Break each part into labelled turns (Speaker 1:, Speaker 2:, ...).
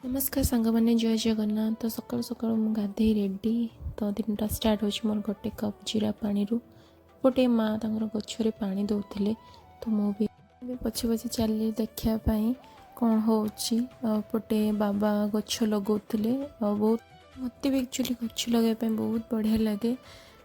Speaker 1: ନମସ୍କାର ସାଙ୍ଗମାନେ, ଜୟ ଜଗନ୍ନାଥ। ତ ସକାଳୁ ସକାଳୁ ମୁଁ ଗାଧେଇ ରେଡ଼ି। ତ ଦିନଟା ଷ୍ଟାର୍ଟ ହେଉଛି ମୋର ଗୋଟେ କପ୍ ଜିରା ପାଣିରୁ। ଗୋଟେ ମା ତାଙ୍କର ଗଛରେ ପାଣି ଦେଉଥିଲେ, ତ ମୁଁ ବି ପଛେ ପଛେ ଚାଲିଲି ଦେଖିବା ପାଇଁ କ'ଣ ହେଉଛି। ଆଉ ଏପଟେ ବାବା ଗଛ ଲଗାଉଥିଲେ। ଆଉ ବହୁତ ମୋତେ ବି ଆକ୍ଚୁଆଲି ଗଛ ଲଗାଇବା ପାଇଁ ବହୁତ ବଢ଼ିଆ ଲାଗେ।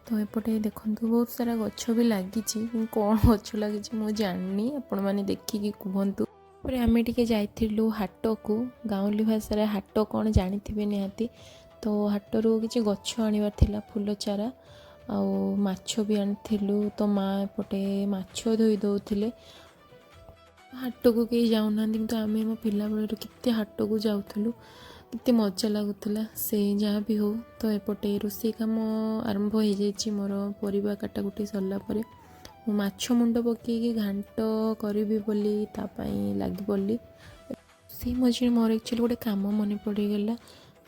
Speaker 1: ତ ଏପଟେ ଦେଖନ୍ତୁ, ବହୁତ ସାରା ଗଛ ବି ଲାଗିଛି। କିନ୍ତୁ କ'ଣ ଗଛ ଲାଗିଛି ମୁଁ ଜାଣିନି, ଆପଣମାନେ ଦେଖିକି କୁହନ୍ତୁ। ତାପରେ ଆମେ ଟିକେ ଯାଇଥିଲୁ ହାଟକୁ। ଗାଉଁଲି ଭାଷାରେ ହାଟ କ'ଣ ଜାଣିଥିବେ ନିହାତି। ତ ହାଟରୁ କିଛି ଗଛ ଆଣିବାର ଥିଲା, ଫୁଲ ଚାରା, ଆଉ ମାଛ ବି ଆଣିଥିଲୁ। ତ ମା ଏପଟେ ମାଛ ଧୋଇ ଦେଉଥିଲେ। ହାଟକୁ କେହି ଯାଉନାହାନ୍ତି, କିନ୍ତୁ ଆମେ ଆମ ପିଲାବେଳରୁ କେତେ ହାଟକୁ ଯାଉଥିଲୁ, କେତେ ମଜା ଲାଗୁଥିଲା। ସେ ଯାହା ବି ହଉ, ତ ଏପଟେ ରୋଷେଇ କାମ ଆରମ୍ଭ ହେଇଯାଇଛି ମୋର। ପରିବା କାଟାକୁଟି ସରିଲା ପରେ ମୁଁ ମାଛ ମୁଣ୍ଡ ପକେଇକି ଘାଣ୍ଟ କରିବି ବୋଲି ତା ପାଇଁ ଲାଗି ପଡ଼ିଲି। ସେଇ ମଝିରେ ମୋର ଆକ୍ଚୁଆଲି ଗୋଟେ କାମ ମନେ ପଡ଼ିଗଲା।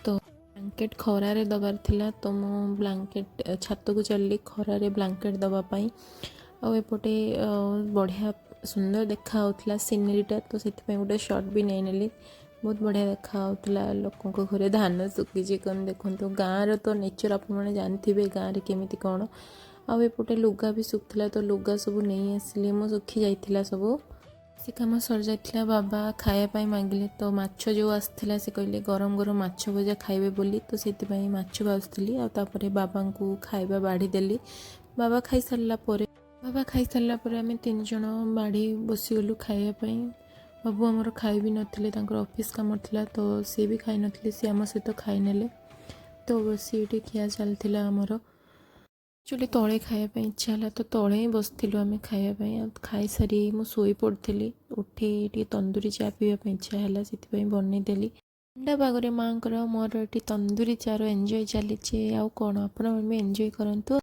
Speaker 1: ତ ବ୍ଲାଙ୍କେଟ୍ ଖରାରେ ଦେବାର ଥିଲା, ତ ମୁଁ ବ୍ଲାଙ୍କେଟ୍ ଛାତକୁ ଚାଲିଲି ଖରାରେ ବ୍ଲାଙ୍କେଟ୍ ଦେବା ପାଇଁ। ଆଉ ଏପଟେ ବଢ଼ିଆ ସୁନ୍ଦର ଦେଖା ହେଉଥିଲା ସିନେରୀଟା, ତ ସେଥିପାଇଁ ଗୋଟେ ସଟ୍ ବି ନେଇନେଲି। ବହୁତ ବଢ଼ିଆ ଦେଖା ହେଉଥିଲା। ଲୋକଙ୍କ ଘରେ ଧାନ ଶୁଖିଛି କ'ଣ ଦେଖନ୍ତୁ। ଗାଁର ତ ନେଚର୍ ଆପଣମାନେ ଜାଣିଥିବେ, ଗାଁରେ କେମିତି କ'ଣ। ଆଉ ଏପଟେ ଲୁଗା ବି ଶୁଖୁଥିଲା, ତ ଲୁଗା ସବୁ ନେଇ ଆସିଲି ମୁଁ, ଶୁଖି ଯାଇଥିଲା ସବୁ। ସେ କାମ ସରିଯାଇଥିଲା। ବାବା ଖାଇବା ପାଇଁ ମାଗିଲେ, ତ ମାଛ ଯେଉଁ ଆସିଥିଲା, ସେ କହିଲେ ଗରମ ଗରମ ମାଛ ଭଜା ଖାଇବେ ବୋଲି, ତ ସେଥିପାଇଁ ମାଛ ଭାଜୁଥିଲି। ଆଉ ତାପରେ ବାବାଙ୍କୁ ଖାଇବା ବାଢ଼ି ଦେଲି। ବାବା ଖାଇସାରିଲା ପରେ ଆମେ ତିନି ଜଣ ବାଢ଼ି ବସିଗଲୁ ଖାଇବା ପାଇଁ। ବାବୁ ଆମର ଖାଇ ବି ନଥିଲେ, ତାଙ୍କର ଅଫିସ୍ କାମ ଥିଲା, ତ ସିଏ ବି ଖାଇନଥିଲେ, ସିଏ ଆମ ସହିତ ଖାଇନେଲେ। ତ ବସି ଏଠି ଖିଆ ଚାଲିଥିଲା ଆମର। ଆକ୍ଚୁଆଲି ତଳେ ଖାଇବା ପାଇଁ ଇଚ୍ଛା ହେଲା, ତ ତଳେ ହିଁ ବସିଥିଲୁ ଆମେ ଖାଇବା ପାଇଁ। ଆଉ ଖାଇସାରି ମୁଁ ଶୋଇ ପଡ଼ିଥିଲି। ଉଠି ଟିକେ ତନ୍ଦୁରୀ ଚା ପିଇବା ପାଇଁ ଇଚ୍ଛା ହେଲା, ସେଥିପାଇଁ ବନେଇଦେଲି। ଥଣ୍ଡା ପାଗରେ ମାଆଙ୍କର ମୋର ଏଠି ତନ୍ଦୁରୀ ଚାର ଏନ୍ଜୟ ଚାଲିଛି। ଆଉ କ'ଣ, ଆପଣ ବି ଏନ୍ଜୟ କରନ୍ତୁ।